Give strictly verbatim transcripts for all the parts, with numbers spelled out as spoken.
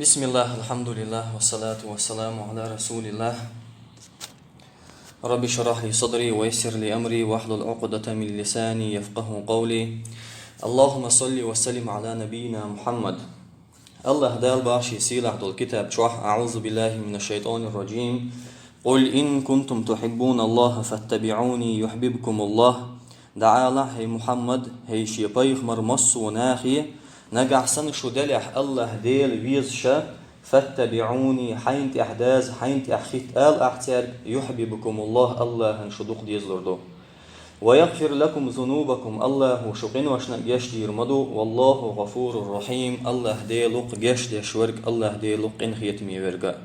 بسم الله، الحمد لله، والصلاة والسلام على رسول الله. رب اشرح لي صدري ويسر لي أمري واحلل عقدة من لساني يفقه قولي. اللهم صل وسلم على نبينا محمد. АллахӀ Дала боху шен сийлахь долу китаб чохь: أعوذ بالله من الشيطان الرجيم. قل إن كنتم تحبون الله فاتبعوني يحببكم الله. ДӀаала, хӀей Мухьаммад, хӀей шен пайхамар, массо а нахе, нагахь санна шу делахь АллахӀ Дела везаш, فاتبعوني, хьайна тӀехь даза, хьайна тӀехь хӀитта ала ахь цаьрга, يحببكم الله, АллахӀана шу дукха дезалур ду. ويغفر لكم ذنوبكم, АллахӀа шу къиношна а гечдийр ма ду, والله غفور رحيم, АллахӀ Дела ву-кх гечдеш верг, АллахӀ Дела ву-кх къинхетаме верг.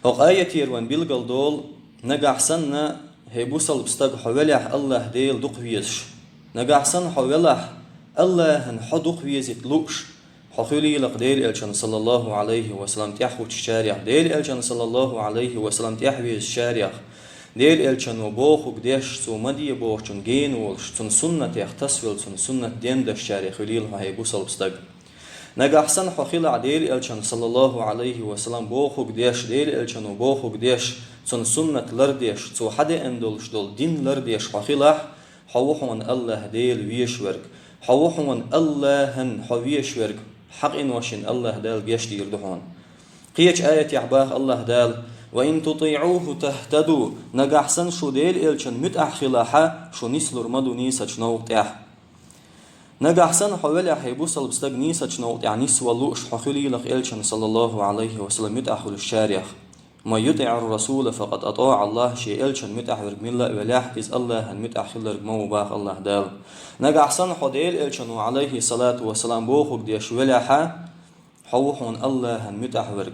ХӀокху аятера вайна билгал долу, нагахь санна, хӀей бусалба стаг, хьо велахь АллахӀ Дела дукха везаш. Нагахь санна хьо велахь, АллахӀана хьо дукха везийта лууш, хьо хуьлийла-кх Делан Элчанна, саллаллаху Ӏалайхи ва саллам, тӀаьхьахӀуттучарех, Делан Элчанна, саллаллаху Ӏалайхи ва саллам, тӀаьхьавезачарех, Делан Элчано бохург деш, цо ма де бохучунна гена волуш, цуьнан суннатех тасавелла, цуьнан суннат дендашчарех хуьлийла хьо, хӀей бусалба стаг. Нагахь санна хьо хилахь Делан Элчанна, саллаллаху Ӏалайхи ва саллам, бохург деш, Делан Элчано бохург деш, цуьнан суннат лардеш, цо хьадеана долуш долу дин лардеш хьо хилахь, хьо ву хьуна АллахӀ Дела везаш верг, хьо ву хьуна АллахӀана хьо везаш верг, хьан къиношна АллахӀ Дала гечдийр ду хьуна. Кхечу аятехь боху АллахӀ Дала: وإن تطيعوه تهتدوا, нагахь санна шу Делан Элчанна муьтӀахь хилахь, шу нислур ма ду нийсачу новкъа тӀехь. Нагахь санна хьо велахь, хӀей бусалба стаг, нийсачу новкъа тӀехь нисвала лууш, хьо хуьлийла-кх Элчанна, саллаллаху Ӏалайхи ва саллам, муьтӀахь хуьлучарех. من يطع الرسول فقد أطاع الله, шен Элчанна муьтӀахь верг милла а велахь, иза АллахӀана муьтӀахь хилларг ма ву, боху АллахӀ Дала. Нагахь санна хьо Делан Элчано, Ӏалайхи салату ва салам, бохург деш велахь, хьо ву хьуна АллахӀана муьтӀахь верг.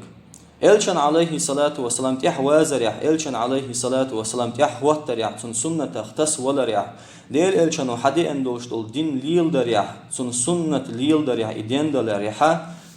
Элчанна, Ӏалайхи салату ва салам, тӀаьхьавазарехь, Элчанна, Ӏалайхи салату ва салам, тӀаьхьахӀоттарехь, цуьнан суннатах тасаваларехь, Делан Элчано хьадеана долуш долу дин леладарехь, цуьнан суннат леладарехь, и дендаларехь,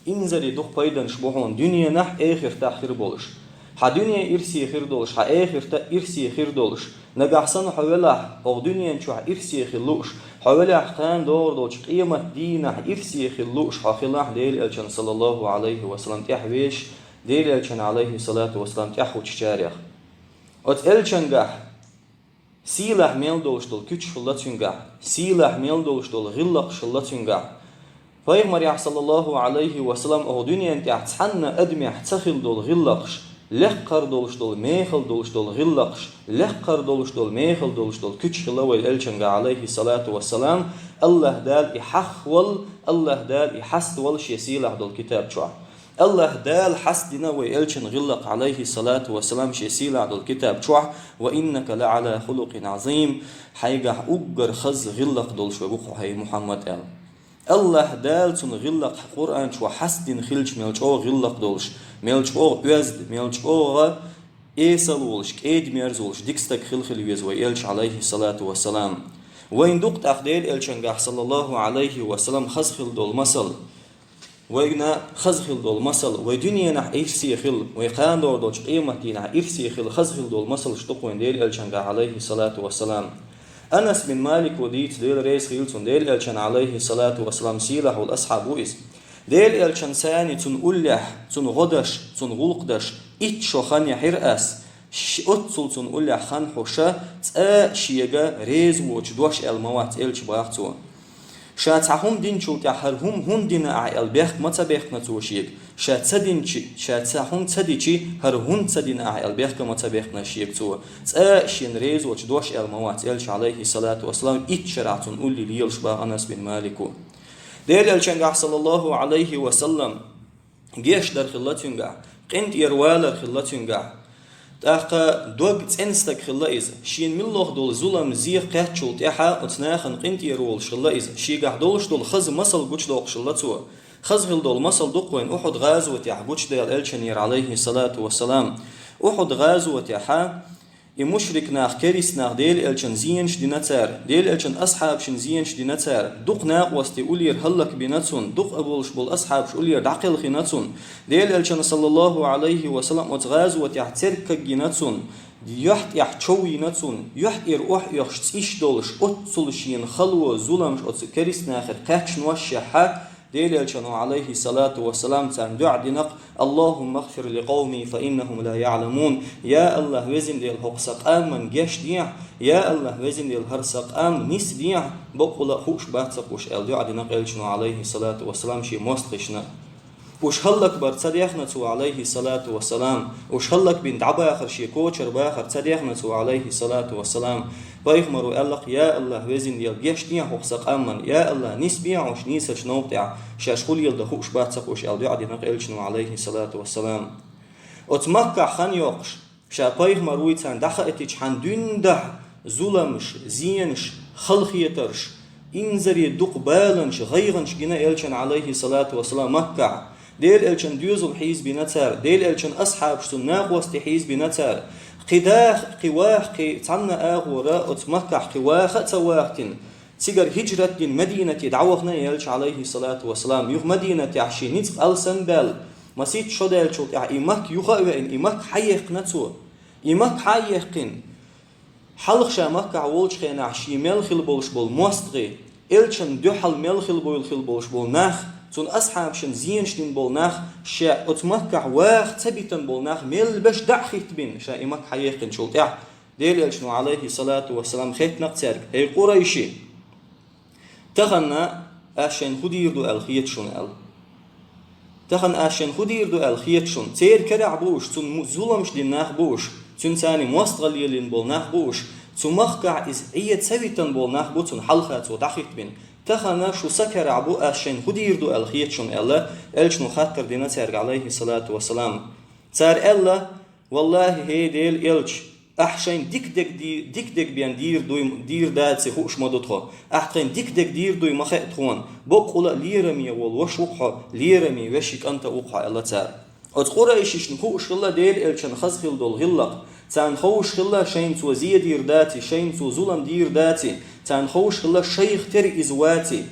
инзаре дукха пайданаш бу хьуна дуьненахь а, эхартахь а хир болуш. Хьан дуьне ирсе хир долуш, хьан эхарта а ирсе хир долуш. Нагахь санна хьо велахь, хӀокху дуьнен чохь ирсе хила лууш, хьо велахь, кхана догӀур долчу къематдийнахь ирсе хила лууш хьо хилахь Делан Элчанна, саллаллаху Ӏалайхи ва саллам, тӀаьхьавезаш, Делан Элчанна, Ӏалайхи салату ва салам, тӀаьхьахӀуттучарех. Оцу Элчангахь сийлахь мел долуш долу куьчаш хилла цуьнгахь, сийлахь мел долуш долу гӀиллакхаш хилла цуьнгахь. Пайхамарехь, саллаллаху Ӏалайхи ва саллам, хӀокху дуьнен тӀехь цхьанна адамехь ца хилла долу гӀиллакхаш, лекхара долуш долу, мехала долуш долу гӀиллакхаш, лекхара долуш долу, мехала долуш долу куьчаш хилла вай Элчангахь, Ӏалайхи салату ва салам, АллахӀ Дала и хьахвала, АллахӀ Дала и хьаставала шен сийлахь долу китаб чохь. АллахӀ Дала хьастадина вай Элчанан гӀиллакх, Ӏалайхи салату ва салам, шен сийлахь долу китаб чохь: وإنك لعلى خلق عظيم, хьайгахь уггар хаза гӀиллакх долуш верг ву хьо, хӀей Мухьаммад, аьлла. АллахӀ Дала цуьнан гӀиллакх Къуръан чохь хьастадина хилча, мел чӀогӀа гӀиллакх долуш, мел чӀогӀа оьзда, мел чӀогӀа эсала волуш, кӀеда-мерза волуш дика стаг хила хила веза вай Элча, Ӏалайхи салату ва салам. Вайна ду-кх тӀаккха Делан Элчангахь, саллаллаху Ӏалайхи ва саллам, хаза хила долу масал. Вайна хаза хила долу масал, вай дуьненахь ирсе хила, вай кхана догӀур долчу къематдийнахь ирсе хила, хаза хила долу масалш ду-кх вайна Делан Элчангахь, Ӏалайхи салату ва салам. Анас бин Малико дийца, Дела реза хуьлда цунна, Делан Элчанан, Ӏалайхи салату ва салам, сийлахь волу асхьаб ву иза. Делан Элчанан сани цуьнан уллехь, цуьнан гӀо даш, цуьнан гӀуллакх даш итт шо хан яхьира ас, ш-, оццул цуьнан уллехь хан хьуш, цкъа а шега реза воцуш дош аьлла ма вац Элча, баха цо. Ша цхьа хӀума динчул тӀаьхьа хӀара хӀума хӀунда дина ахь аьлла бехк ма ца бехкина цо шега. Ша ца динчи, ша цхьа хӀума ца дичи, хӀара хӀунда ца дина ахь аьлла бехк ма ца бехкина шега цо. Цкъа а шена реза воцуш дош аьлла ма вац Элча, Ӏалайхи салату ва салам, итт шарахь цуьнан улле лелаш, баха Анас бин Малико. Делан Элчангахь, саллаллаху Ӏалайхи ва саллам, гечдар хилла цуьнгахь, къинтӀера валар хилла цуьнгахь. ТӀаккха дог цӀена стаг хилла иза. Шена муьлхха долу зулам, зе кхаьччул тӀаьхьа оцу нахана къинтӀера волуш хилла иза. Шегахь долуш долу хаза масал гучудоккхуш хилла цо. Хаза хила долу масал ду-кх вайна Ухьуд гӀазотехь гучудаьлла Элчанера, Ӏалайхи салату ва салам. Ухьуд гӀазотехь И мушрик нах, керист нах Делан Элчанна зенаш дина цара, Делан Элчанан асхьабашна зенаш дина цара, дукха накъостий уллера хӀаллакбина цунна, дукха а болуш болу асхьабаш уллера дӀакхелхина цунна, Делан Элчанна, саллаллаху Ӏалайхи ва саллам, оцу гӀазотехь церг кагйина цунна, юьхь тӀехь чов йина цунна, юьхь тӀера охьаоьхуш цӀиш долуш, оццул шена хало, зуламаш оцу керист нахера кхаьчношшехь, Дела Элчано, Ӏалайхи салату ва салам, царна дуӀа динакъ: «Аллахумма гфир ли къавми, фа иннахум ла яъламун». Я Аллах, везин Дела, хӀокху сан къаман геш дехьа, я Аллах, везин Дела, хӀара сан къам нис дехьа, баккъала а хууш бац-кх уьш, аьлла дуӀа динакъ Элчано, Ӏалайхи салату ва салам, шен мостагӀашна. Уьш хӀаллакбар ца дехна цо, Ӏалайхи салату ва салам, уьш хӀаллакбина дӀабахар, шен кочара бахар ца дехна цо, Ӏалайхи салату ва салам. Пайхамаро аьлла-кх: «Я Аллах, везин Дела, геш дехьа хӀокху сан къаман, я Аллах, нисбехьа уьш нийсачу новкъа тӀехь, шаьш хӀун леладан хууш бац-кх уьш», аьлла дуӀа динакъ Элчано, Ӏалайхи салату ва салам. Оцу Маккахь хан йоккхуш, ша пайхамар вуй царна дӀахаийтича, хьан дуьйна дахьа зуламаш, зенаш, халахетарш, инзаре дукха баланаш, гӀайгӀанаш гина Элчана, Ӏалайхи салату ва салам, Маккахь. Дела Элчан доьзал хьийзабина цара, Дела Элчан асхьабаш цунна накъостий хьийзабина цара. Кхин даха, кхин ваха, кхин цхьанна агӀора оцу Маккахь кхин ваха а ца вахийтина, цигара хӀиджрат дина Мадинате дӀавахана Элча, Ӏалайхи салату ва салам. Юха Мадинатехь шен ницкъ алсам баьлла, масийтта шо даьллачул тӀаьхьа и Макка юха а веана, и Макка хьаекхна цо. И Макка хьа а екхина, хьалха ша Маккахь волчу хенахь шен мел хилла болуш болу мостагӀий, Элчанна дуьхьал мел хилла буйла хилла болуш болу нах, цунна асхьабашна зенаш дина болу нах, ша оцу Маккахь ваха ца битина болу нах мел беш дӀа а хӀиттабина, ша и Макка хьаекхначул тӀаьхьа, Дела Элчано, Ӏалайхи салату ва салам, хаьттина-кх цаьрга: «ХӀей, къурайши, тахана ас шайна хӀун дийр ду аьлла хета шуна?» аьлла. «Тахана ас шайна хӀун дийр ду аьлла хета шуна? Церан карахь бу уьш, цунна му-, зуламаш дина нах бу уьш, цуьнца цхьаьна мостагӀалла лелийна болу нах бу уьш, цу Маккахь иза Ӏе ца витина болу нах бу, цунна хьалха цо дӀахӀиттабина. Тахана шу сан карахь бу, ас шайна хӀун дийр ду аьлла хета шуна?» аьлла, Элчано хаттар дина цаьрга, Ӏалайхи салату ва салам. Цара аьлла: «ВаллахӀи, хӀей Делан Элча, ахь шайна дика дерг ди-, дика дерг бен дийр дуй, дийр даций хууш ма ду тхо. Ахь тхайна дика дерг дийр дуй ма хаьа тхуна. Баккъала а лераме волу ваша ву-кх хьо, лераме вешин кӀант а ву-кх хьо», аьлла цара. Оцу къурайшишна хууш хилла Делан Элчанна хаза хилла долу гӀиллакх. Царна ховш хилла, шайна цо зен дийр даций, шайна цо зулам дийр даций, царна ховш хилла, шайх тера иза ваций.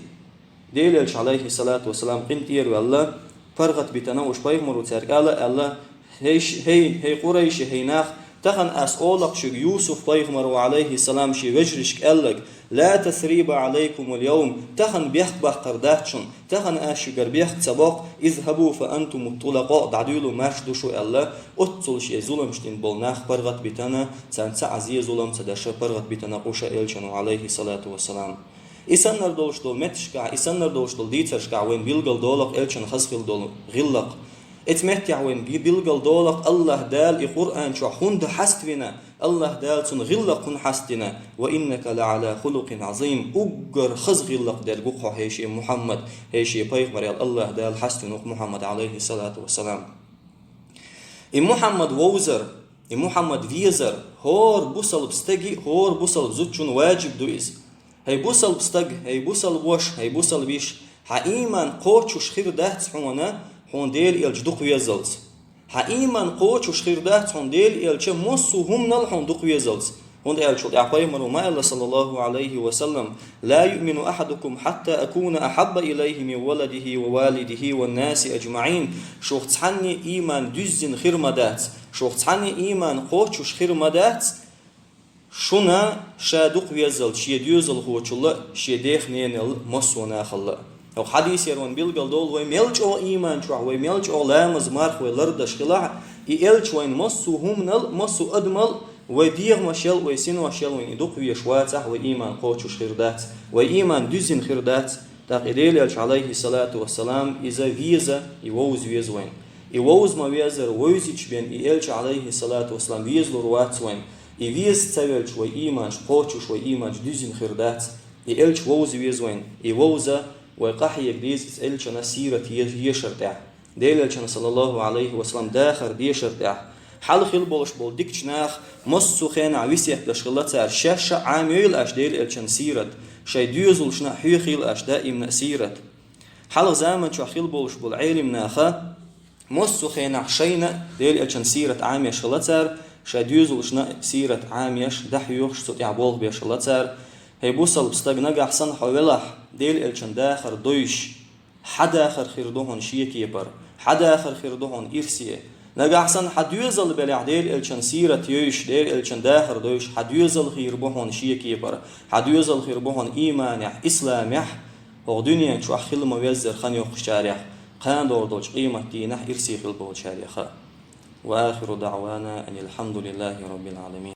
Делан Элча, Ӏалайхи салату ва салам, къинтӀера а ваьлла, паргӀат битина уьш, пайхамаро цаьрга ала а аьлла: «ХӀей ш-, хӀей, хӀей къурайши, хӀей нах, тахана ас олу-кх шуьга Юсуп-пайхамаро, Ӏалайхи салам, шен вежаршка аьлларг: „Ла тасриба Ӏалайкумул йовм“, тахана бехк баккхар дац шуна, тахана ас шуьгара бехк ца боккху, изхӀабу фа антумут тӀулакъоӀ, дӀадуьйлу, марш ду шу», аьлла, оццул шен зуламаш дина болу нах паргӀат битина, царна цхьа а зен-зулам ца деш паргӀат битина къуша Элчано, Ӏалайхи салату ва салам. И саннара долуш долу метташкахь, и саннара долуш долу дийцаршкахь вайна билгал долу-кх Элчанна хаза хилла долу гӀиллакх. Эцу меттехь вайна би-, билгал долу-кх АллахӀ Дала и Къуръан чохь хӀунда хьаставина, АллахӀ Дала цунна гӀиллакх хӀунда хьастадина: «Ва иннака ла Ӏала хулукъин Ӏазим», уггар хаза гӀиллакх дерг ву-кх хьо, хӀей шен Мухьаммад, хӀей шен пайхамар, аьлла, АллахӀ Дала хьаставина ву-кх Мухьаммад, Ӏалайхи салату ва салам. И Мухьаммад вовзар, и Мухьаммад везар хӀора бусалба стаге, хӀора бусалба зудчунна ваджиб ду иза. ХӀей бусалба стаг, хӀей бусалба ваша, хӀей бусалба йиша, хьан ийман кхочуш хир дац хьуна, хьуна Делан Элча дукха везалц. Хьан ийман кхочуш хир дац хьуна Делан Элча массо а хӀуманал хьуна дукха везалц. ХӀунда аьлча тӀаьхьа пайхамаро ма аьлла, саллаллаху Ӏалайхи ва саллам: «Ла юъмину ахьадукум хьатта акуна ахьабба илайхи мин валадихи ва валидихи ван наси аджмаӀин». Шух цхьанне ийман дуьззина хир ма дац, шух цхьанне ийман кхочуш хир ма дац, шуна ша дукха везалц шен доьзалхочул а, шен дех-ненал а, массо а нахал а. ХӀокху хьадисера вайна билгал долу, вай мел чӀогӀа ийман чохь, вай мел чӀогӀа ламаз, марха вай лардеш хилахь, и Элча вайна массо а хӀуманал а, массо а адамал а, вай дегӀамашел а, вай синошел а вайна и дукха везаш вацахь, вай ийман кхочуш хир дац, вай ийман дуьззина хир дац. ТӀаккха и Делан Элча, Ӏалайхи салату ва салам, иза веза, и вовза веза вайна. И вовза ма везара вевзича бен и Элча, Ӏалайхи салату ва салам, везалур вац вайна. И веза ца велча, вай ийманаш кхочуш, вай ийманаш дуьззина хир дац. И Элча вовза веза вайна. И вовза вай къахьега деза иза Элчана сират е-, ешар тӀехь. Делан Элчана, саллаллаху Ӏалайхи ва саллам, дахар дешар тӀехь. Хьалха хилла болуш болу дикачу наха массо а хенахь весет деш хилла цара: шаьш а Ӏамайойла аша Делан Элчан сират, шайн доьзалшна а хьоьхийла аша даимна а сират. Хьалха заман чохь хилла болуш болу Ӏелим наха массо а хенахь шайна а Делан Элчан сират Ӏамош хилла цара, шайн доьзалшна а сират Ӏамош, дӀахьоьхуш, цу тӀехь болх беш хилла цара. ХӀей бусалба стаг, нагахь санна хьо велахь, Делан Элчан дахар дойуш, хьан дахар хир ду хьуна шен кепара, хьан дахар хир ду хьуна ирсе. Нагахь санна хьан доьзал белахь, Делан Элчан сират йойуш, Делан Элчан дахар дойуш, хьан доьзал хир бу хьуна шен кепара, хьан доьзал хир бу хьуна ийманехь, исламехь, ХӀокху дуьнен чохь хила ма-веззара хан йоккхучарех, кхана догӀур долчу къематдийнахь ирсе хила болчарех. وآخر دعوانا أن الحمد لله رب العالمين.